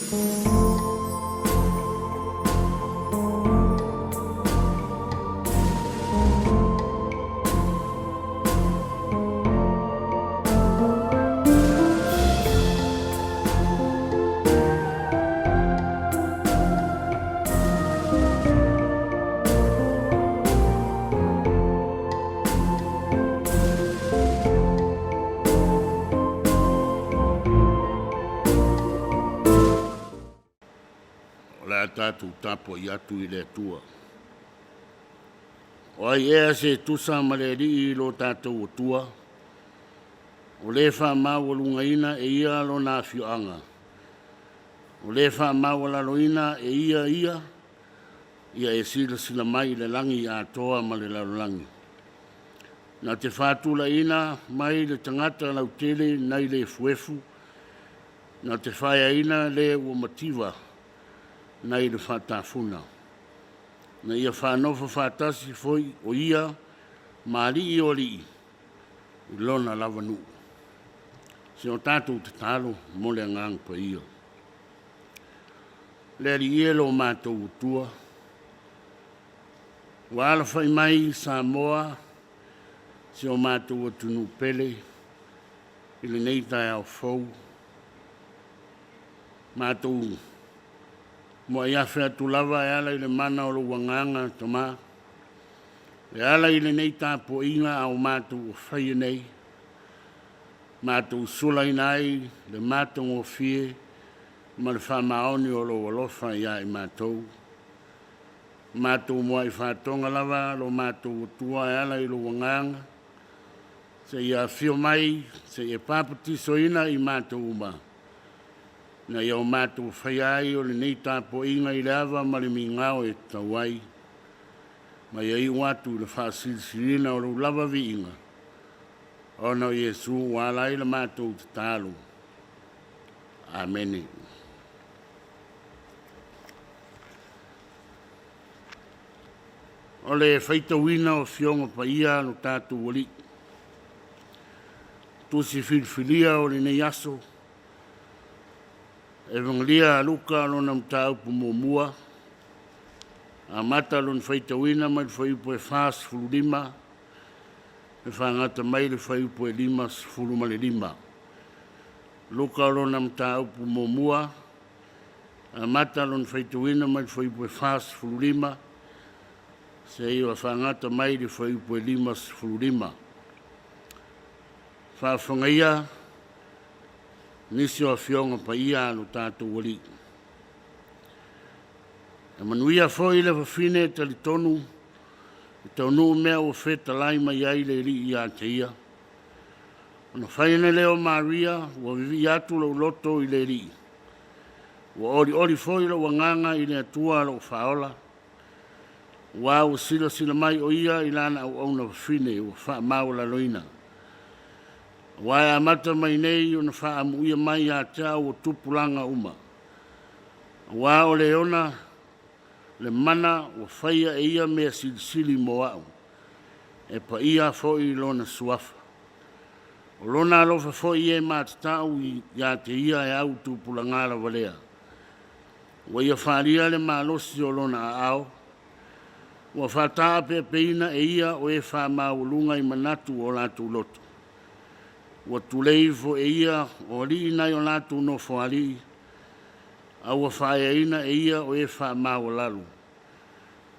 O le a tatou tapuai atu i le Atua. O ai ea se tusa ma le Alii lo tatou Atua, o le faamaualugaina e ia lona afioaga, o le faamaualaloina e ia ia, ia e silasila mai i le lagi atoa ma le lalolagi. Na te faatulaiina mai le tagata lautele nai le efuefu, na te faeaina le ua mativa nai le faatafuna, na ia faanofo faatasi foi o ia ma alii o alii i lona lava nuu. Se o tatou tatalo mo le Agaga Paia. Le Alii e lo matou Atua, ua alafai mai Samoa, si o matou atunuu pele, i lenei taeao fou, matou muai afe atu lava e ala i le mana o lou Agaga Tama, e ala i lenei tapuaiga a o matou o faia nei, matou sulaina ai le matagofie ma le faamaoni o lou alofa ia i matou. Matou muai faatoga lava lo matou Atua e ala i lou Agaga, seia afio mai, seia e papatisoina i matou uma, ina ia o matou faia ai o lenei tapuaiga i le ava ma le migao e tatau ai, ma ia iu atu i le faasilisiliina o lou lava viiga, ona o Iesu ua ala ai le matou tatalo. Amene. O le faitauina o Afioga Paia a lo tatou Alii. Tusi filifilia o lenei aso, Evagelia a Luka lona mataupu muamua, amata lona faitauina mai le fuaiupu e 45 e fagata mai le fuaiupu e 55. Luka lona mataupu muamua, amata lona faitauina mai le fuaiupu e 45 seia faagata mai le fuaiupu e 55. Faafofoga nisi o Afioga Paia a lo tatou Alii. E manuia foi le fafine talitonu e taunuu mea ua fetalai mai ai le Alii ia te ia. Ona fai ane lea o Maria, ua vivii atu lou loto i le Alii, ua olioli foi lou agaga i le Atua lou Faaola, aua ua silasila mai o ia i lana auauna fafine ua faamaualaloina. Aua e amata mai nei ona faaamuia mai ia te au o tupulaga uma, aua o le ona le mana ua faia e ia mea silisili mo au, e paia foi lona suafa. O lona alofa foi e matatau ia te ia e au tupulaga lavalea. Ua ia faaalia le malosi o lona aao, ua faataapeapeina e ia o e faamaualuga i manatu o latou loto. Ua tulei ifo e ia o alii nai o latou nofoalii, a ua faaeaina e ia o e faamaualalo.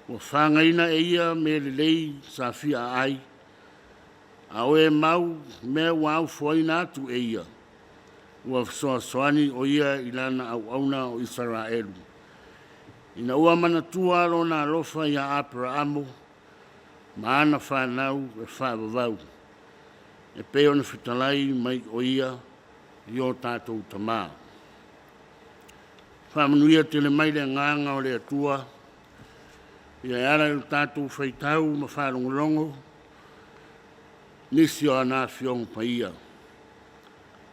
Ua fagaina e ia mea lelei sa fia aai, a o e mau mea ua aufoaina atu e ia. Ua fesoasoani o ia i lana auauna o Isaraelu, ina ua manatua lona alofa iā Aperaamo ma ana fanau e faavavau, e pei ona fetalai mai o ia i o tatou tama. Faamanuia tele mai le agaga o le Atua ia e ala i lo tatou faitau ma faalogologo nisi o ana Afioga Paia.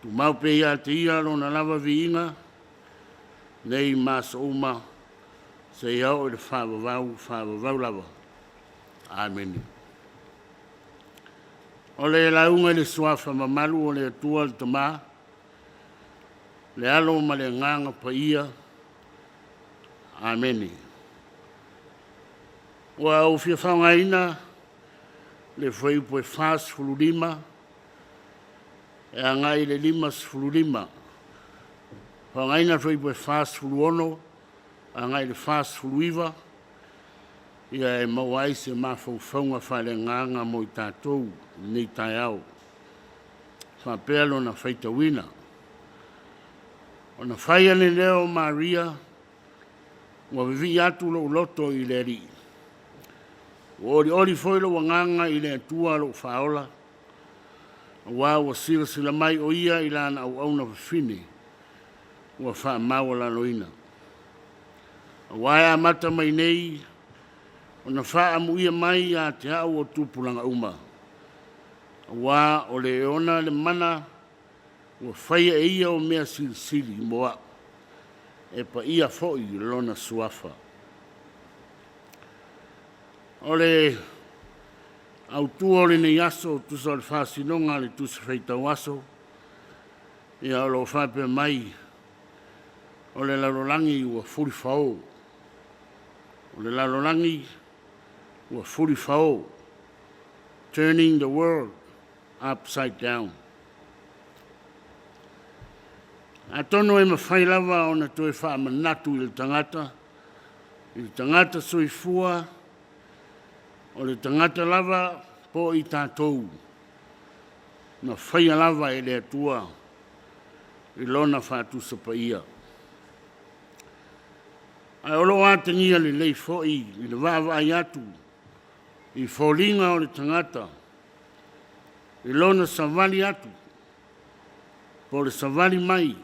Tumau pea ia te ia lona lava viiga nei ma aso uma seia oo i le faavavau, faavavau lava. Amene. O le lauga i le Suafa mamalu o le Atua le Tama, le Alo ma le Agaga Paia, Amene. Ua ou fia faaaogaina le fuaiupu e 45 e agai i le 55. Faaaogaina le fuaiupu e 46 agai i le 49, ia e maua ai se mafaufauga faaleagaga mo i tatou i lenei taeao. E faapea lona faitauina, “Ona fai ane lea o Maria, ua vivii atu lou loto i le Alii, ua olioli foi lou agaga i le Atua lou Faaola, aua ua silasila mai o Ia i lana auauna fafine ua faamaualaloina. Aua e amata mai nei ona faaamuia mai ia te au o tupulaga uma, aua o le e ona le mana ua faia e ia o mea silisili mo au, e paia foi lona suafa.” O le autu o lenei aso tusa o le faasinoga a le Tusi Faitau Aso, ia o lo o faapea mai, o le lalolagi ua fulifao. O le lalolagi ua fulifao. Turning the world upside down. Atonu e mafai lava ona toe faamanatu i le tagata, i le tagata soifua, o le tagata lava po o i tatou, na faia lava e le Atua i Lona faatusa paia. Ae o lo o atagia lelei foi i le vaavaai atu i foliga o le tagata i lona savali atu po o le savali mai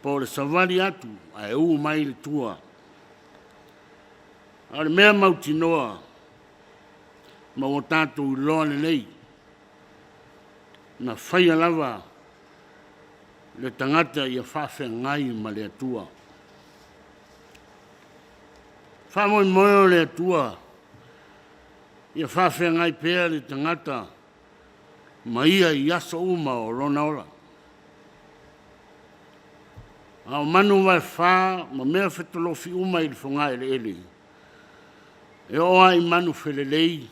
po o le savali atu ae u mai le tua. A o le mea mautinoa ma ua tatou iloa lelei, na faia lava le tagata ia faafeagai ma le Atua. Faamoemoe o le Atua ia faafeagai pea le tagata ma ia i aso uma o lona ola. A o manuvaefa ma mea fetolofi uma i le fogaeleele, e oo lava i manufelelei,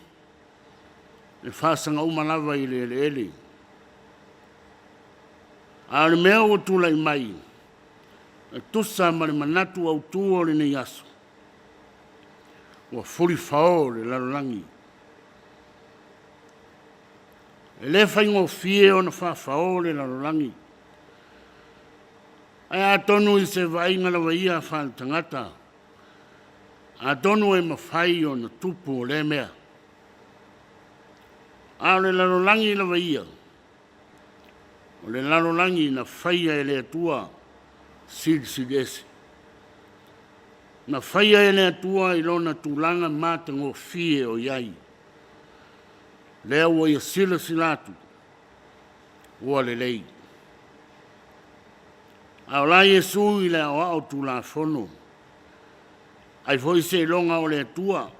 e faasaga uma lava i le eleele. A o le mea ua tulai mai e tusa ma le manatu autu o lenei aso, ua fulifao le lalolagi. E le faigofie ona faafao le lalolagi, ae atonu i se vaaiga lava ia faaletagata, atonu e mafai ona tupu lea mea. A o le lalolagi lava ia, o le lalolagi na faia e le Atua Silisili Ese. Na faia e le Atua i lona tulaga matagofie o i ai, lea ua ia silasila atu ua lelei. A o la Iesu i le aoao Tulafono, ai foi seiloga o le Atua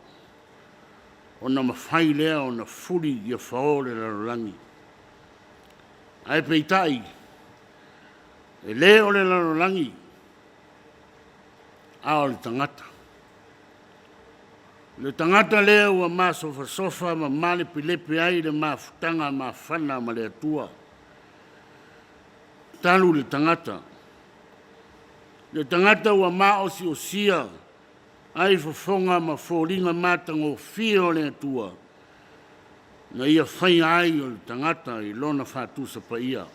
ona mafai lea ona fuli ia fao le lalolagi. Ae peitai, e le o le lalolagi, a o le tagata. O le tagata lea ua masofasofa ma malepelepe ai le mafutaga mafana ma le Atua, talu le tagata. Le tagata ua maosiosia ai fofoga ma foliga matagofie o le Atua, na ia faia ai o le tagata i lona faatusa paia.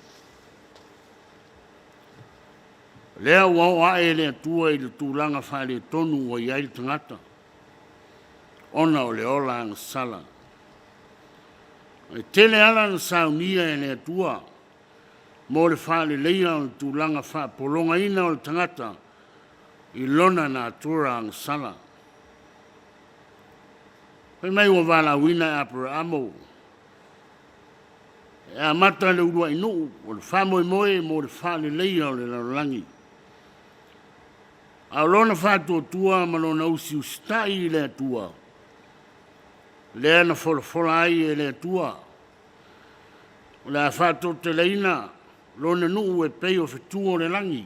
O lea ua oo ae le Atua i le tulaga faaletonu ua i ai le tagata, ona o le ola agasala. E tele ala na saunia e le Atua mo le faaleleia o le tulaga faapologaina o le tagata i lona natura agasala. Fai mai ua valaauina e Aperamo e amata le uluai nuu o le faamoemoe mo le faaleleia o le lalolagi. A o lona faatuatua ma lona usiusitai i le Atua, lea na folafola ai e le Atua, o le a faatoateleina lona nuu e pei o fetu o le lagi.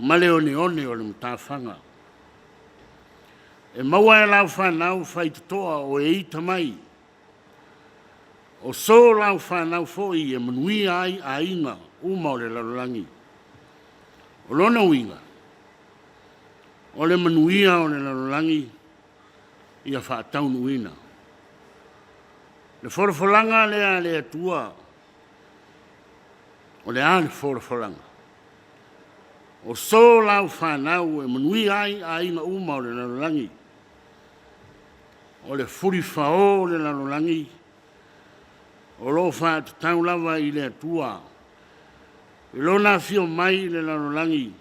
ma le oneone o le matafaga. E maua e lau fanau faitotoa o e ita mai, o so lau fanau foi e manuia ai aiga uma o le lalolagi. O lona uiga, o le manuia o le lalolagi ia faataunuuina. Le folafolaga lea a le Atua, o le a le folafolaga? O so lau fanau e manuia ai aiga uma o le lalolagi. O le fulifao o le lalolagi, o lo o faatatau lava i le Atua i Lona afio mai i le lalolagi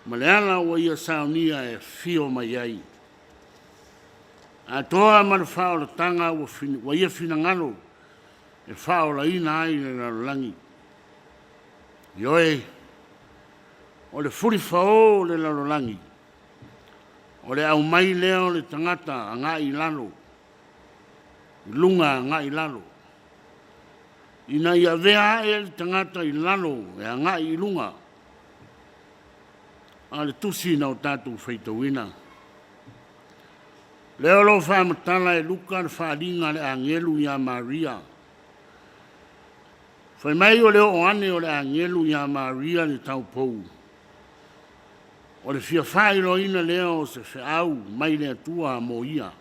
ma le ala ua Ia saunia e afio mai ai, atoa ma le faaolataga ua Ia finagalo e faaolaina ai le lalolagi. Ioe, o le fulifao o le lalolagi, o le aumai lea o le tagata agai i lalo, i luga agai i lalo, ina ia avea ae le tagata i lalo e agai i luga. A o le tusi na o tatou faitauina, lea o lo o faamatala e Luka le faaaliga a le agelu ia Maria. Fai mai o le oo ane o le agelu ia Maria le taupou, o le fia faailoaina lea o se feau mai le Atua mo ia.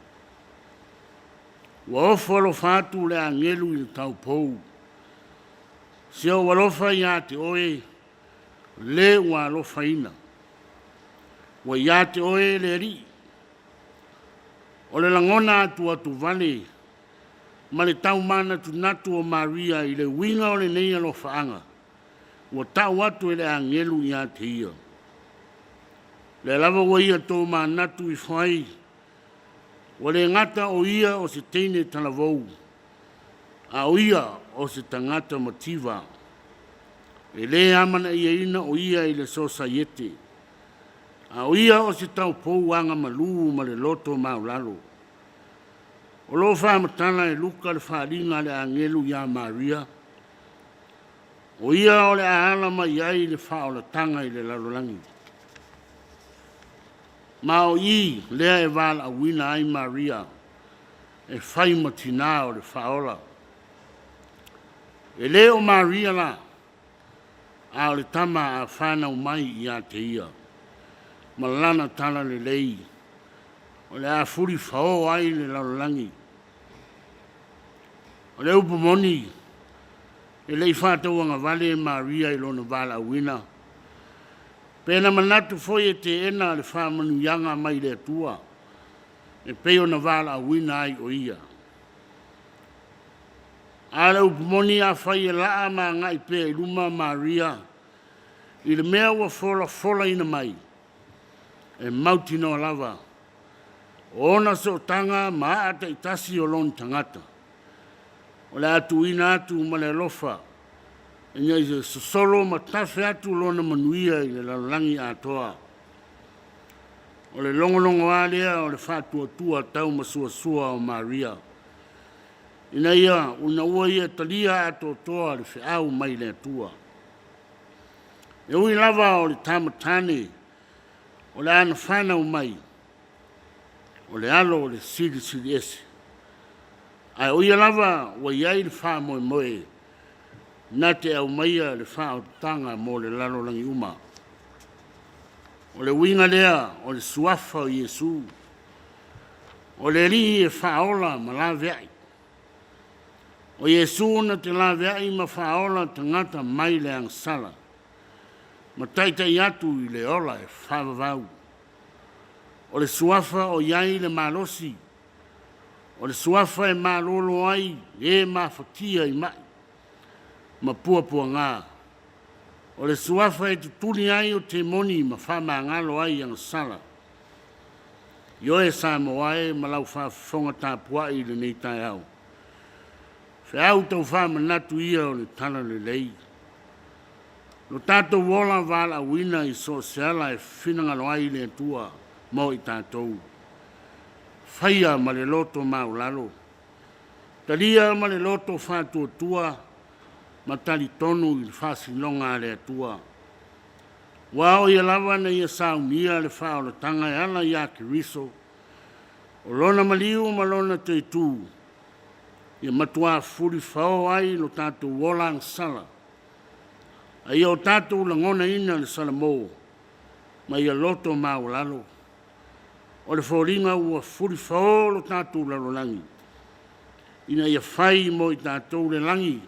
Ua ofo alofa atu le agelu i le taupou, si ou alofa ia te oe, le ua alofaina, ua ia te oe le Alii. O le lagona atuatuvale ma le tau manatunatu o Maria i le uiga o lenei alofaaga ua tau atu e le agelu ia te ia. O lea lava ua ia tomanatu ifo ai, ua le gata o ia o se teine talavou, a o ia o se tagata mativa, e le amanaiaina o ia i le sosaiete, a o ia o se taupou agamalu ma le loto maualalo. O lo o faamatala e Luka le faaaliga a le agelu ia Maria, o ia o le a ala mai ai le faaolataga i le lalolagi. Ma o i lea e valaauina ai Maria e fai ma tinā o le Faaola. E le o Maria la, a o le tama a fanau mai ia te ia, ma lana talalelei o le a fulifao ai le lalolagi. O le upu moni, e le i faatauagavale Maria i lona valaauina, pe na manatu foi e teena le faamanuiaga mai le Atua e pei ona valaauina ai o ia. A o le upu moni, afai e laa ma agai pea i luma Maria i le mea ua folafolaina mai, e mautinoa lava o ona sootaga ma aa taitasi o lona tagata, o le a tuuina atu ma le alofa ina ia sosolo ma tafe atu lona manuia i le lalolagi atoa. O le logologoa lea o le faatuatua taumasuasua o Maria, ina ua ia talia atoatoa le feau mai le Atua. E ui lava o le tama tane o le a na fanau mai, o le alo o le Silisili Ese, ae o ia lava ua i ai le faamoemoe na te aumaia le faaolataga mo le lalolagi uma. O le uiga lea o le suafa o Iesu, o le Alii e faaola ma laveai. O Iesu na te laveai ma faaola tagata mai le agasala ma taitai atu i le ola e faavavau. O le suafa o i ai le malosi, o le suafa e malolo ai e mafatia i mai ma puapuaga. O le suafa e tutuli ai o temoni ma faamagalo ai agasala. Ioe Samoa e ma lau faafofoga tapuai i lenei taeao, feau taufaamanatu ia o le Talalelei. Lo tatou ola valaauina i so o se ala e finagalo ai le Atua mo i tatou. Faia ma le loto maualalo, talia ma le loto faatuatua ma talitonu i le faasinoga a le Atua. Ua ao ia lava na ia saunia le faaolataga e ala iā Keriso, o Lona maliu ma Lona toetū, ia matuā fulifao ai lo tatou ola agasala, a ia o tatou lagonaina le salamo ma ia loto maualalo, o le foliga ua fulifao lo tatou lalolagi, ina ia fai mo i tatou le lagi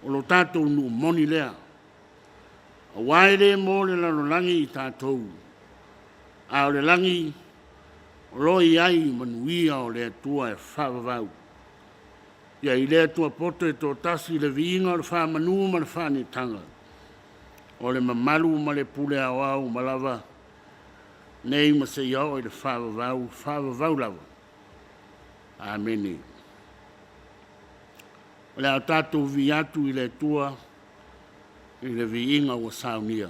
o lo tatou nuu moni lea. Auā e le mo le lalolagi i tatou, a o le lagi o lo o i ai manuia o le Atua e faavavau. Ia i le Atua poto e toatasi le viiga o le faamanu ma le faaneetaga, o le mamalu ma le pule aoao uma lava, nei ma seia oo i le faavavau, faavavau lava. Amene. O le a tatou vivii atu i le Atua i le viiga ua saunia.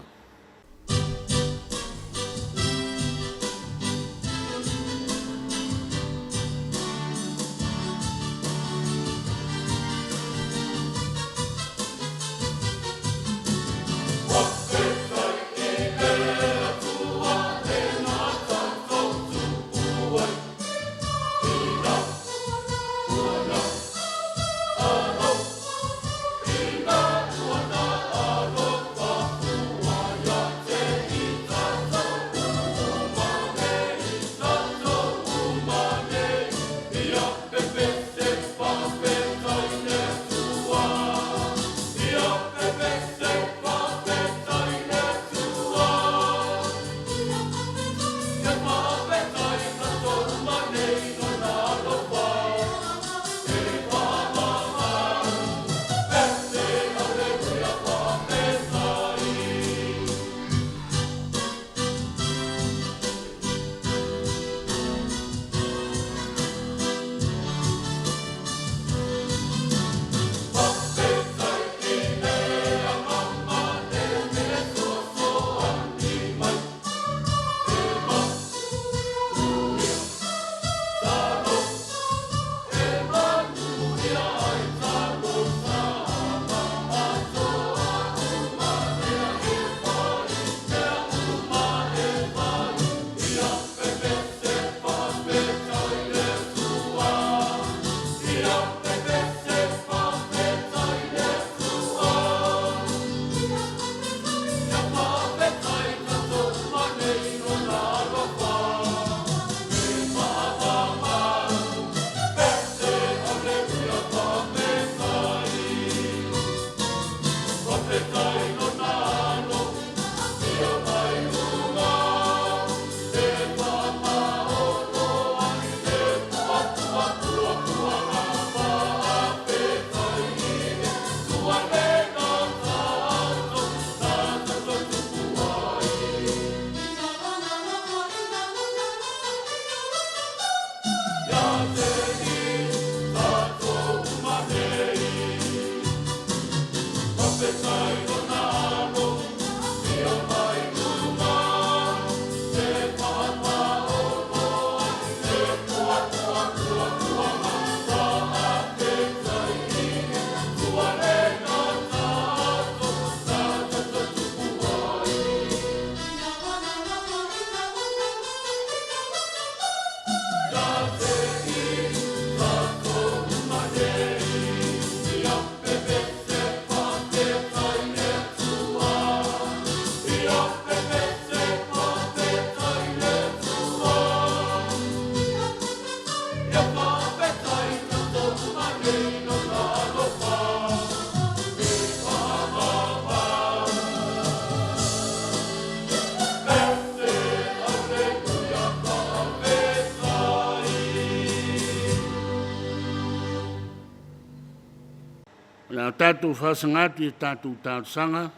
O le a tatou faasaga atu i a tatou talosaga,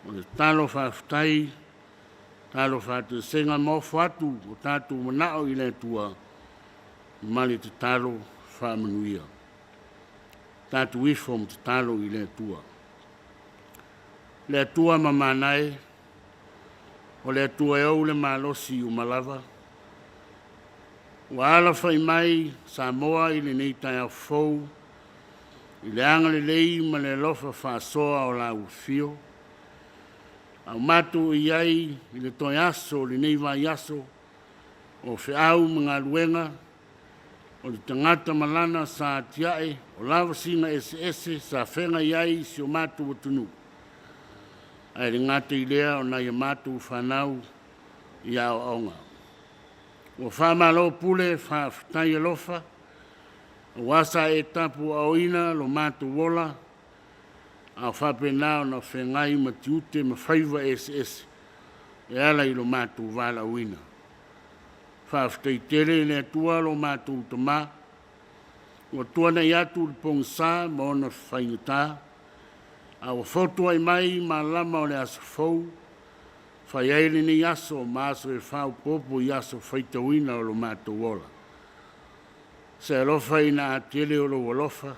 o le tatalo faafetai, tatalo faatoesega ma ofo atu o tatou manao i le Atua ma le tatalo faamanuia. Tatou ifo ma tatalo i le Atua. Le Atua mamana e, o le Atua e ou le malosi uma lava, ua alafai mai Samoa i lenei taeao fou i le agalelei ma le alofa faasoa o lau afio. A o matou e i ai i le toe aso o lenei vaiaso o feau ma galuega, o le tagata ma lana sa atiae, o lavasiga eseese sa feagai ai si o matou atunuu, ae le gata i lea o nai a matou fanau i aoaoga. Ua faamalo pule, faafetai alofa, aua sa e tapuaaoina lo matou ola a o faapena ona feagai ma tiute ma faiva eseese e ala i lo matou valaauina. Faafetai tele i le Atua lo matou Tama ua tuanai atu le pogisa ma ona faigata, a ua fotuai mai malama o le aso fou, fai ai lenei aso ma aso e faaopoopo i aso faitauina o lo matou ola. Se alofa ina a tele o lou alofa,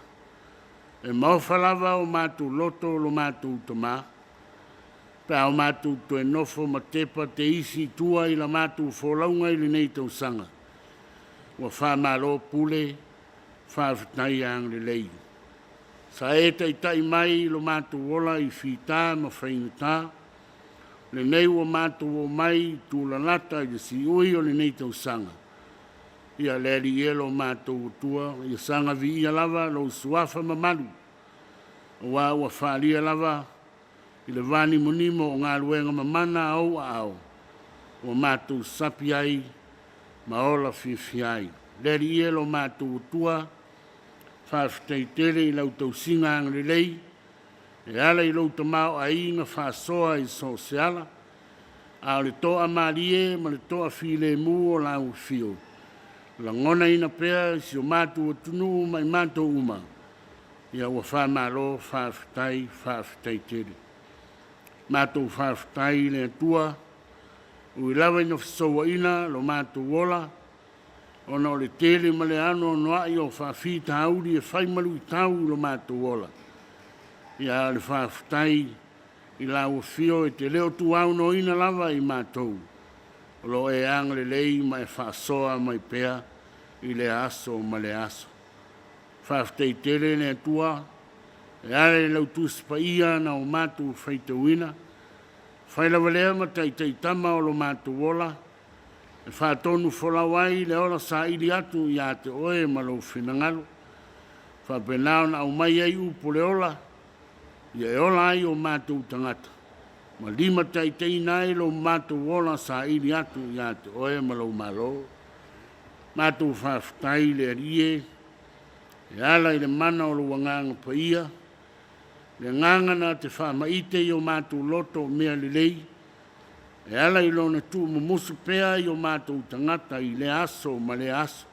e maofa lava o matou loto lo matou Tama, pe a o matou toe nofo ma tepa teisi i tua i la matou folauga i lenei tausaga, ua faamalo pule, faafetai agalelei. Sa e taitai mai lo matou ola i fita ma faigata, lenei ua matou omai i tulalata i le siui o lenei tausaga, ia le Alii e lo matou Atua, ia saga viia lava lou suafa mamalu, aua ua faaalia lava i le vanimonimo o galuega mamana a ou aao, ua matou sapi ai ma ola fiafia ai. Le Alii e lo matou Atua, faafetai tele i lau tausiga agalelei e ala i lou tamaoaiga faasoa i so o se ala, a o le toamalie ma le toafilemu o lau afio, lagonaina pea e si o matou atunuu ma i matou uma, ia ua faamalo faafetai, faafetai tele. Matou faafetai i le Atua, ui lava ina fesouaina lo matou ola ona o le tele ma le anoanoai o faafitauli e fai ma luitau i lo matou ola, ia a o le faafetai i lau Afio e te le o tuaunoaina lava i matou, o lo o e agalelei ma e faasoa mai pea i lea aso ma lea aso. Faafetai tele le Atua e ala i lau Tusi Paia na o matou faitauina, fai lava lea ma taitaitama o lo matou ola, e faatonufolau ai le ola saili atu ia te oe ma lou finagalo, faapena ona aumai ai upu o le ola, ia e ola ai o matou tagata ma limataitaiina ai lo matou ola saili atu ia te oe ma lou Malo. Matou faafetai i le Alii e, e ala i le mana o lou Agaga Paia, le agaga na te faamaite i o matou loto mea lelei, e ala i lona tuumumusu pea i o matou tagata i lea aso ma lea aso.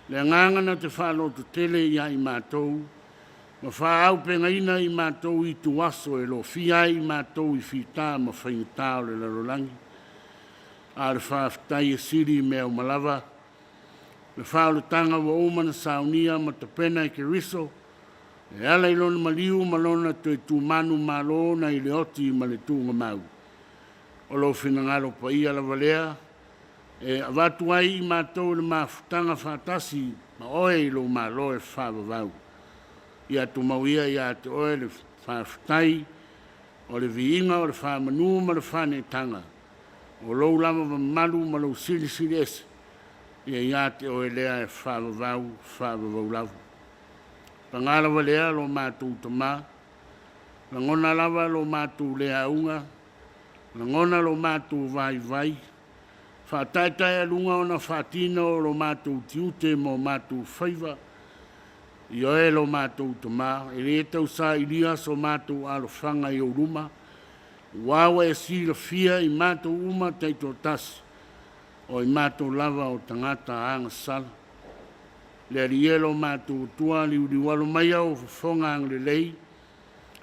Le agaga na te faalototele ia i matou ma faaaupegaina i matou ituaso e lofia ai i matou i fita ma faigata o le lalolagi. A o le faafetai e sili i mea uma lava, le faaolataga ua uma ona saunia ma tapena e Keriso e ala i lona maliu ma lona toe tumanu malo nai le oti ma le tuugamau. O lou finagalo paia lava lea e avatu ai i matou i le mafutaga faatasi ma oe i lou Malo e faavavau. Ia tumau ia ia te oe le faafetai o le viiga o le faamanu ma le faaneetaga, o lou lava mamalu ma lou silisili ese, ia ia te oe lea e faavavau, faavavau lava. Paga lava lea lo matou Tama, lagona lava lo matou le auga, lagona lo matou vaivai, faataetaealuga ona faatino lo matou tiute ma o matou faiva, ioe lo matou Tama, e le tausailia so matou alofaga i ou luma, aua ua e silafia i matou uma taitoatasi, o i matou lava o tagata agasala. Le Alii e lo matou Atua, liuliualo maia ou fofoga agalelei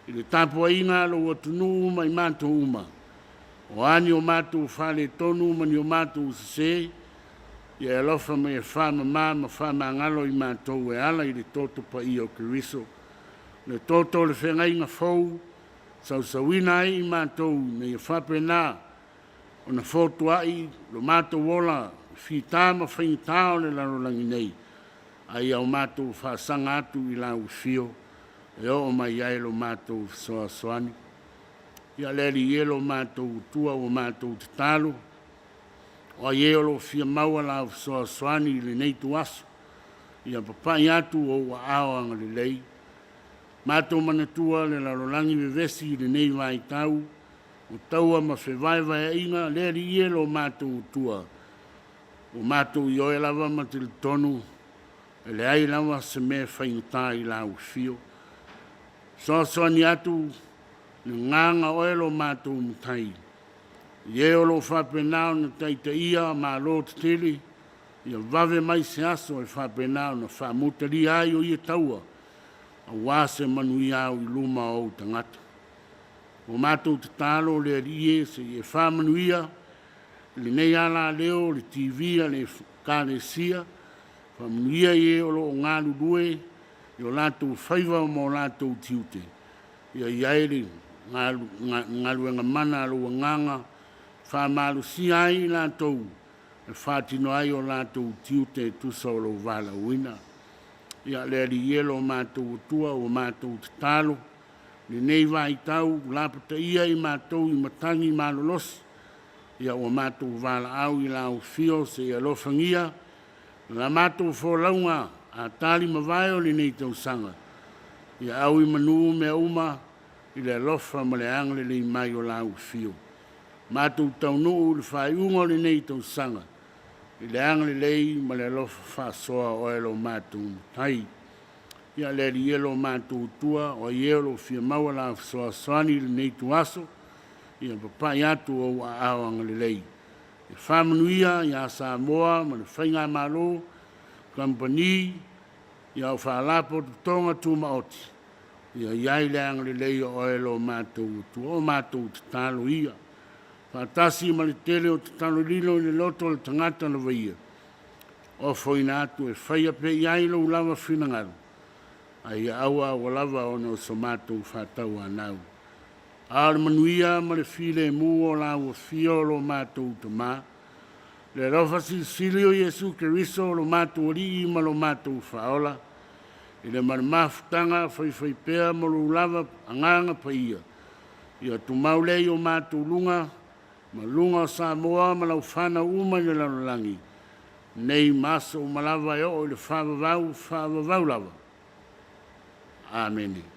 i le tapuaiga a lou atunuu ma i matou uma, o a ni o matou faaletonu ma ni o matou sese, ia e alofa mai e faamama ma faamagalo i matou e ala i le toto paia o Keriso, le toto o le feagaiga fou, sausauina ai i matou ina ia faapena ona fotuai lo matou ola i fita ma faigata o le lalolagi nei, a ia o matou faasaga atu i lau afio e oo mai ai lo matou fesoasoani. Ia le Alii e lo matou Atua ua matou tatalo, o ai e o lo o fia maua lau fesoasoani i lenei ituaso, ia papai atu ou aao agalelei. Matou manatua le lalolagi vevesi i lenei vaitau, o taua ma fevaevaeaiga, le Alii e lo matou Atua, ua matou ioe lava ma talitonu e leai lava se mea e faigata i lau afio. Fesoasoani atu le agaga o oe lo matou Matai i e o lo o faapena ona taitaia malo tetele, ia vave mai se aso e faapena ona faamutalia ai o ia taua aua se manuia au i luma o ou tagata. Ua matou tatalo le Alii e se i e faamanuia i lenei alaleo o le TV a le Ekalesia, faamanuia i e o lo o galulue i o latou faiva ma o latou tiute, ia i ai le galuega mana a lou Agaga e faamalosia ai i latou e faatino ai o latou tiute e tusa o lou valaauina. Ia le Alii e lo matou Atua, ua matou tatalo i lenei vaitau, lapataia i matou i matagi malolosi, ia ua matou valaau i lau afio se i alofagia la matou folauga a talimavae o lenei tausaga, ia au i manu mea uma i le alofa ma le agalelei mai o lau afio. Matou taunuu i le faaiuga o lenei tausaga i le agalelei ma le alofa faasoa o oe lo matou Matai. Ia le Alii e lo matou Atua, o ai e o lo o fia maua lau fesoasoani i lenei ituaso, ia papai atu ou aao agalelei e faamanuia ia Samoa ma le faigamalo, kamupani, o Faalapotopotoga Tumaoti, ia i ai le agalelei o oe lo matou Atua. O matou tatalo ia, faatasi ma le tele o tatalo lilo i le loto o le tagata lava ia, ofoina atu e faia pea i ai lou lava finagalo, a ia aua aua lava ona o so matou faatauanau. A o le manuia ma le filemu o lau Afio lo matou Tama, le alofa silisili o Iesu Keriso lo matou Alii ma lo matou Faaola, i le ma le mafutaga faifaipea ma lou lava Agaga Paia, ia tumau lea i o matou luga ma luga o Samoa ma lau fanau uma i le lalolagi, nei ma aso uma lava e oo i le faavavau, faavavau lava. Amene.